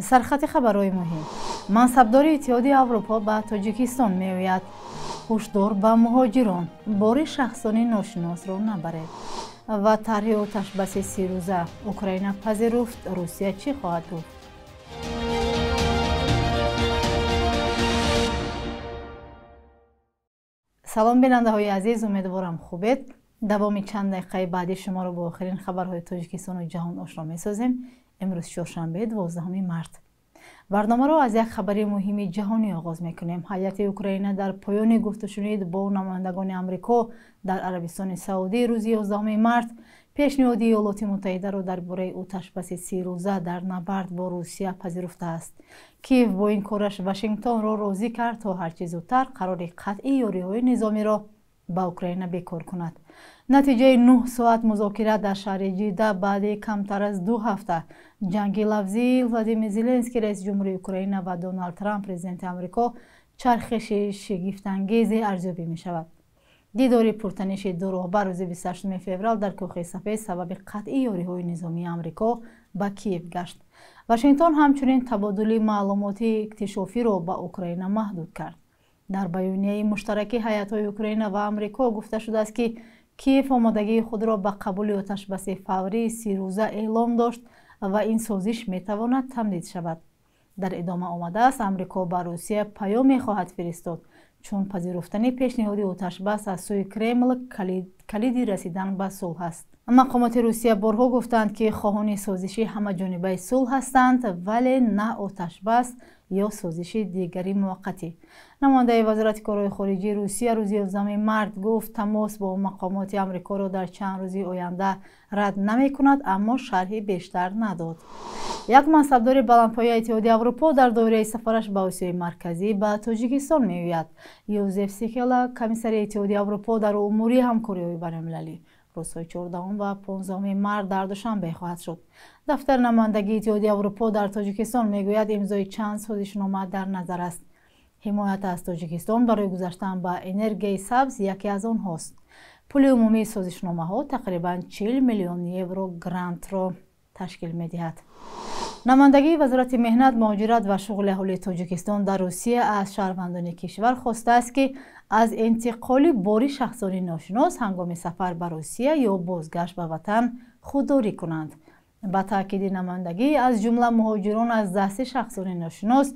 Сархати хабарҳои муҳим. Мансабдори Иттиҳоди Аврупо ба Тоҷикистон меояд. Ҳушдор ба муҳоҷирон: бори шахсони ношиносро набаред. Ва тарҳи оташбаси 30 рӯза Украина пазируфт, Русия чӣ хоҳад гуфт? Салом, бинандаҳои азиз, умедворам, хубед. Давоми чанд дақиқаи баъдӣ шуморо бо охирин хабарҳои Тоҷикистону ҷаҳон ошно месозем. Имрӯз чоршанбе, 12 март. Барномаро аз як хабари муҳими ҷаҳонӣ оғоз мекунем. Ҳайати Украина дар поёни гуфтушунид бо намояндагони Амрико дар Арабистони Саудӣ рӯзи 11 март пешниҳоди Иёлоти Муттаҳидаро дар бораи оташбаси 30 рӯза дар набард бо Русия пазируфтааст. Киев бо ин кораш Вашингтонро розӣ кард, то ҳарчи зудтар қарори қатъи ёриҳои низомиро ба Украина бекор кунад. Натиҷаи 9 соат музокира дар шаҳри Ҷида баъди камтар аз 2 ҳафта ҷанги лафзии Владимир Зеленский, раиси ҷумҳурии Украина, ва Доналд Трамп, президенти Амрико, чархиши шигифтангезе арзёбӣ мешавад. Дидори пуртаниши ду роҳбар рӯзи 28 феврал дар Кӯхи Сафед сабаби қатъи ёриҳои низомии Амрико ба Киев гашт. Вашингтон ҳамчунин табодули маълумоти иктишофиро ба Украина маҳдуд кард. Дар баёнияи муштараки ҳайатҳои Украина ва Амрико гуфта шудааст, ки Киев омодагии худро ба қабули оташбаси фаврии 30 рӯза эълом дошт ва ин созиш метавонад тамдид шавад. Дар идома омадааст, Амрико ба Русия паём мехоҳад фиристод, чун пазируфтани пешниҳоди оташбас аз сӯи Кремл калиди расидан ба сулҳ аст. Мақомоти Русия борҳо гуфтанд, ки хоҳони созиши ҳамаҷонибаи сулҳ ҳастанд, вале на оташбас ё созиши дигари муваққатӣ. Намояндаи Вазорати корҳои хориҷии Русия рӯзи 11 март гуфт, тамос бо мақомоти Амрикоро дар чанд рӯзи оянда рад намекунад, аммо шарҳи бештар надод. Як мансабдори баландпояи Иттиҳоди Аврупо дар доираи сафараш ба Осиёи Марказӣ ба Тоҷикистон меояд. Йозеф Сикела, комиссари Иттиҳоди Аврупо дар умури ҳамкориҳои байналмилалӣ, рӯзҳои 14 ва 15 март дар Душанбе хоҳад шуд. Дафтари намояндагии Иттиҳоди Аврупо дар Тоҷикистон мегӯяд, имзои чанд созишнома дар назар аст. Ҳимоят аз Тоҷикистон барои гузаштан ба энергияи сабз яке аз онҳост. Пули умумии созишномаҳо тақрибан 40 миллион евро грантро ташкил медиҳад. Намояндагии Вазорати меҳнат, муҳоҷират ва шуғли аҳолии Тоҷикистон дар Русия аз шаҳрвандони кишвар хостааст, ки аз интиқоли бори шахсони ношинос ҳангоми сафар ба Русия ё бозгашт ба ватан худдорӣ кунанд. Ба таъкиди намояндагӣ, аз ҷумла муҳоҷирон аз дасти шахсони ношинос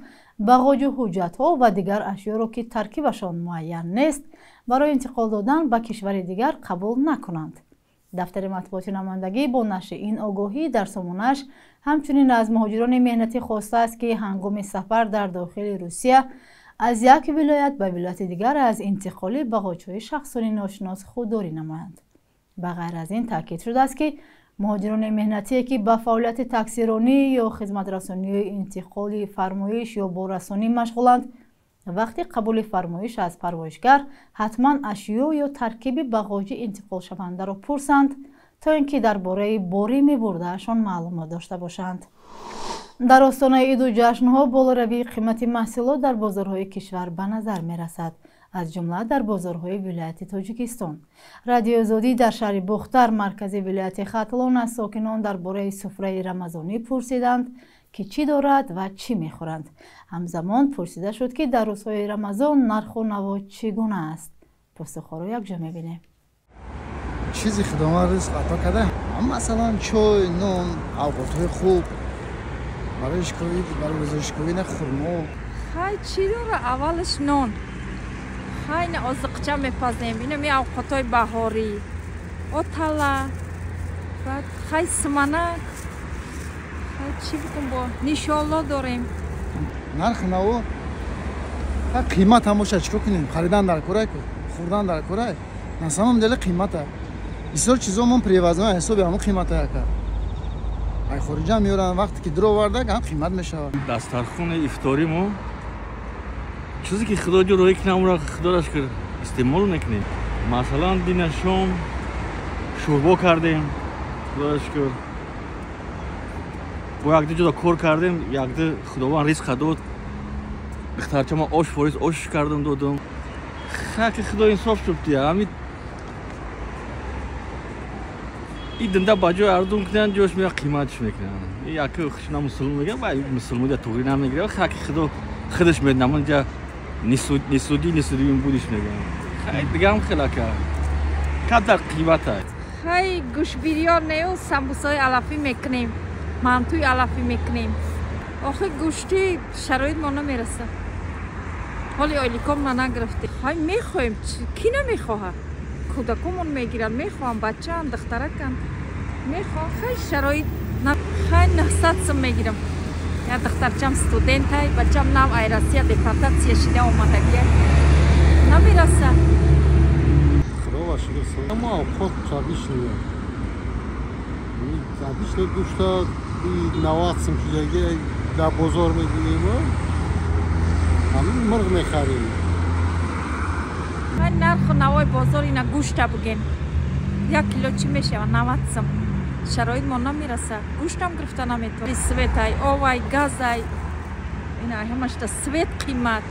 бағоҷу ҳуҷҷатҳо ва дигар ашёро, ки таркибашон муайян нест, барои интиқол додан ба кишвари дигар қабул накунанд. Дафтари матбуоти намояндагӣ бо нашри ин огоҳӣ дар сомонааш ҳамчунин аз муҳоҷирони меҳнатӣ хостааст, ки ҳангоми сафар дар дохили Русия аз як вилоят ба вилояти дигар аз интиқоли бағоҷҳои шахсони ношинос худдорӣ намоянд. Ба ғайр аз ин, таъкид шудааст, ки муҳоҷирони меҳнатие, ки ба фаъолияти таксиронӣ ё хизматрасониҳои интиқоли фармоиш ё боррасонӣ машғуланд, вақти қабули фармоиш аз парвоишгар ҳатман ашё ё таркиби бағоҷи интиқолшавандаро пурсанд, то ин ки дар бораи бори мебурдаашон маълумот дошта бошанд. Дар остонаи иду ҷашнҳо болоравии қимати маҳсулот дар бозорҳои кишвар ба назар мерасад, аз ҷумла дар бозорҳои вилояти Тоҷикистон. Радиои Озодӣ дар шаҳри Бохтар, маркази вилояти Хатлон, аз сокинон дар бораи суфраи рамазонӣ пурсиданд, ки чӣ дорад ва чӣ мехӯранд. Ҳамзамон пурсида шуд, ки дар рӯзҳои Рамазон нарху наво чӣ гуна аст. Посухҳоро якҷо мебинем. Чизи Худованд ризқ ато карда, масалан, чой, нон, авқотҳои хуб барои шикоӣ, барои рӯзашикоӣ, на хурмо. Хай, чӣ дора? Аввалаш нон, хай, на озиқча мепазем, инами авқотҳои баҳорӣ, отала, баъд хай суманак, хай чӣ бикун, бо нишолло дорем. Нархи наво қимат ҳам бошад, чӣ кор кунем? Харидан дар корай, хӯрдан дар корай. На самом деле қимата бисёр чизо мон привозной ҳисоби ҳамон қимата яка ай хориҷа меоранд, вақте ки дуровардак ҳам қимат мешавад. Дастархони ифторӣ мо чизе ки Худо ҷо роҳӣ кунам, онро, Худоро шукр, истеъмол мекунем. Масалан, дина шом шӯрбо кардем, Худоро шукр, бо якду ҷода кор кардем, якду Худованд ризқа дод. Духтарчама ош фориз, ош кардам, додам. Хаки Худо инсоф шуд, ҳами И динда ба ҷои арзон кунанд, ҷош мея қиматш мекунанд. Яке хушна мусулмон мегӯяд, ба мусулмон да туғри намегирад, хаки худо худаш медонад, инҷа нисуди нисуди будиш мегӯянд. Хай дигаам хелака. Қадар қимат аст. Хай гӯшбирён нею самбусаҳои алафӣ мекунем, мантуи алафӣ мекунем. Охи гӯшти шароит мо намерасад. Ҳоли ойликомона нагирифтем. Хай мехоҳем, кӣ намехоҳад? Кӯдакомон мегиранд, мехоҳанд, бачаанд, духтараканд, мехоҳанд. Хай шароит хай 900 сум мегирам. Як духтарчам студентай, бачам нав ай Россия депортатсия шида омадагия. Намерасад. Худо шукр, мо авқот обычный. Обычный гӯшта 90 сум шудаги дар бозор мебинем, ҳамин мурғ мехарем. Нарху навои бозор ина гӯшта буген. 1 кило чӣ мешавад? 90 сум. Шароит мо намерасад. Гӯштам гирифта наметавонем. Светай, овай, газай. Ина ҳамашта свет қимат.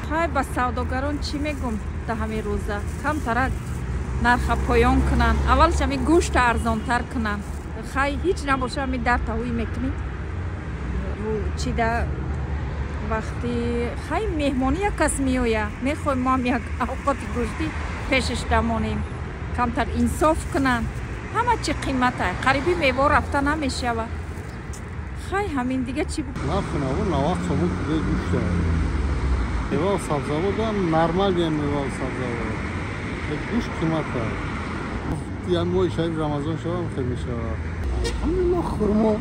Хай ба савдогарон чӣ мегӯм дар ҳамин рӯза? Камтарак нарха поён кунанд. Аввалш ҳамин гӯшта арзонтар кунанд. Хай ҳеҷ набоша ҳамин дар таҳӯӣ мекунем. Чида вақти хай меҳмонӣ як кас меояд, мехоҳем мо ҳам як авқоти гӯштӣ пешаш дамонем, камтар инсоф кунанд. Ҳама чи қимат аст, қариби мево рафта намешавад. Хай ҳамин дига чӣ? Нархи наво 90 сомон килои гӯшт аст. Мевау сабзавот ҳам нормалия, мевау сабзавот. Гӯшт қимат аст. Як моҳи шариф Рамазон шавам хел мешавад. Алҳамдулиллоҳ, хурмо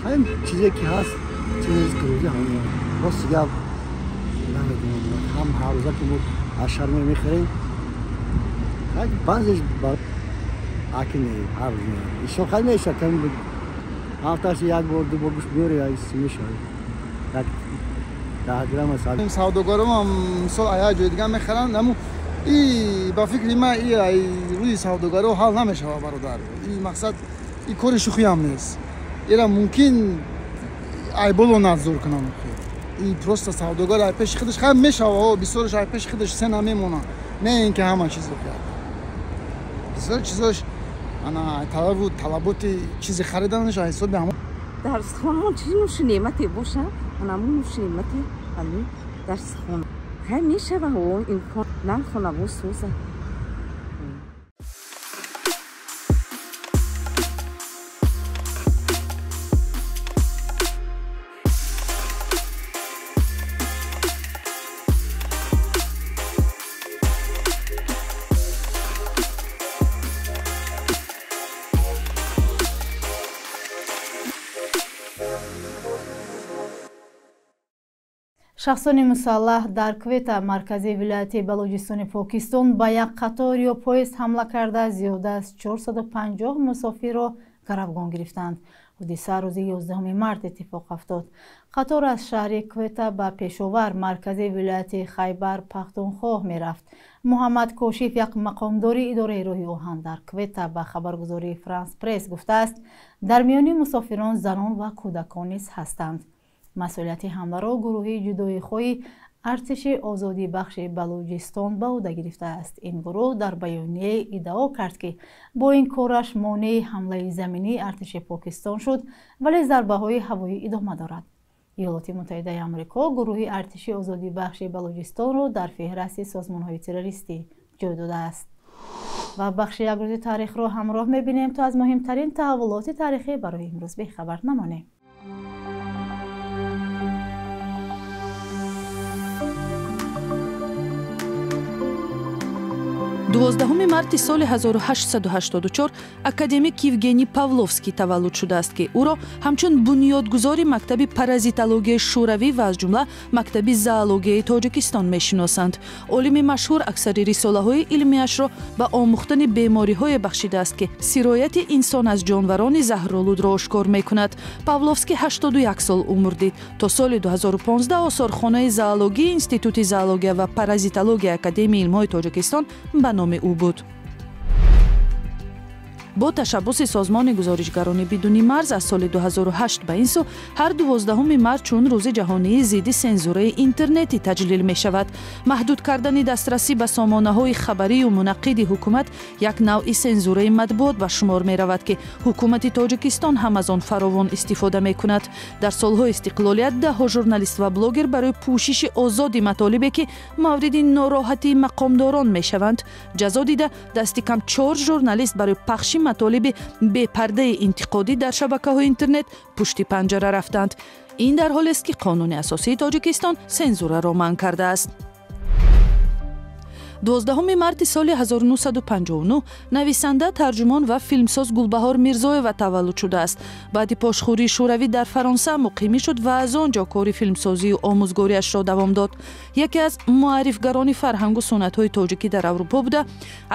ҳамин чизе ки ҳаст, чизе ки рӯзи ҳамин. Рости гап намедонам, ҳам ҳар рӯза ки мо аз шаҳр мехарем, баъзеш аки не, ҳар рӯз не. Ишон хай мешавад, ками ҳафтааш як бор, ду бор гӯшт биёре, мешавад. Як 10 грамм аст. Савдогаром ҳам мисол як ҷои дигар мехаранд, аммо и ба фикри ман и рӯи савдогаро ҳал намешавад, бародар. И мақсад и кори шӯхиам нест. Ира мумкин айболо надзор кунам. И просто савдогар ай пеши худаш хай мешава, бисёраш ай пеши худаш се намемонад. Не ин ки ҳама чизро кард. Бисёр чизош ана талабу талаботи чизи хариданаш ай ҳисоби ҳамон. Дарсхонмон чӣ нӯши неъмате боша, анамон нӯши неъмате ҳамин дарсхон. Хай мешава имкон нарху наво сӯза. Шахсони мусаллаҳ дар Квета, маркази вилояти Балоҷистони Покистон, ба як қатор ё поезд ҳамла карда зиёда аз 450 мусофирро гаравгон гирифтанд. Ҳодиса рӯзи 11 март иттифоқ афтод. Қатор аз шаҳри Квета ба Пешовар, маркази вилояти Хайбар Пахтунхоҳ мерафт. Муҳаммад Кошиф, як мақомдори идораи роҳи оҳан дар Квета, ба хабаргузории Франс Пресс гуфтааст, дар миёни мусофирон занон ва кӯдакон низ ҳастанд. Масъулияти ҳамларо гурӯҳи ҷудоихоҳи артиши озодибахши Балуҷистон ба ӯҳда гирифтааст. Ин гурӯҳ дар баёнияе иддао кард, ки бо ин кораш монеи ҳамлаи заминии артиши Покистон шуд, вале зарбаҳои ҳавоӣ идома дорад. Иёлоти Муттаҳидаи Амрико гурӯҳи артиши озодибахши Балуҷистонро дар феҳрасти созмонҳои террористӣ ҷой додааст. Ва бахши як рӯзи таърихро ҳамроҳ мебинем, то аз муҳимтарин таҳаввулоти таърихӣ барои имрӯз бехабар намонем. 12 марти соли 1884 академик Евгений Павловский таваллуд шудааст, ки ӯро ҳамчун бунёдгузори мактаби паразитологияи шӯравӣ ва аз ҷумла мактаби зоологияи Тоҷикистон мешиносанд. Олими машҳур аксари рисолаҳои илмиашро ба омӯхтани бемориҳое бахшидааст, ки сирояти инсон аз ҷонварони заҳролудро ошкор мекунад. Павловский 81 сол умр дид. То соли 2015 осорхонаи зоологии Институти зоология ва паразитологияи Академияи илмҳои Тоҷикистон ба номи ӯ буд. Бо ташаббуси созмони гузоришгарони бидуни марз аз соли 2008 ба ин сӯ ҳар 12 март чун рӯзи ҷаҳонии зидди сензураи интернетӣ таҷлил мешавад. Маҳдуд кардани дастрасӣ ба сомонаҳои хабарию мунаққиди ҳукумат як навъи сензураи матбуот ба шумор меравад, ки ҳукумати Тоҷикистон ҳам аз он фаровон истифода мекунад. Дар солҳои истиқлолият даҳҳо журналист ва блогер барои пӯшиши озоди матолибе, ки мавриди нороҳатии мақомдорон мешаванд, ҷазо дида, дасти кам 4 журналист барои пахши матолиби бепардаи интиқодӣ дар шабакаҳои интернет пушти панҷара рафтанд. Ин дар ҳолест, ки қонуни асосии Тоҷикистон сензураро манъ кардааст. 12 марти соли 1959 нависанда, тарҷумон ва филмсоз Гулбаҳор Мирзоева таваллуд шудааст. Баъди пошхӯрии Шӯравӣ дар Фаронса муқимӣ шуд ва аз он ҷо кори филмсозию омӯзгориашро давом дод. Яке аз муаррифгарони фарҳангу суннатҳои тоҷикӣ дар Аврупо буда,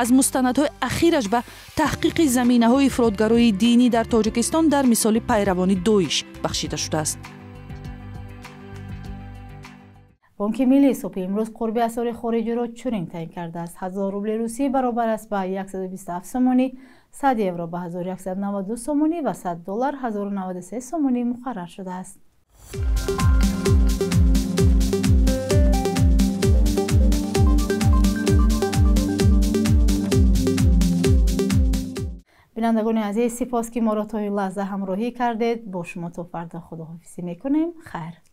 аз мустанадҳои ахираш ба таҳқиқи заминаҳои ифротгароии динӣ дар Тоҷикистон дар мисоли пайравони Доиш бахшида шудааст. Бонки Миллӣ субҳи имрӯз қурби асъори хориҷиро чунин таъин кардааст. 1000 рубли русӣ баробар аст ба 127 сомонӣ, 100 евро ба 1192 сомонӣ ва 100 доллар 1093 сомонӣ муқаррар шудааст. Бинандагони азиз, сипос, ки моро то ин лаҳза ҳамроҳӣ кардед. Бо шумо то фардо худоҳофизӣ мекунем. Хайр.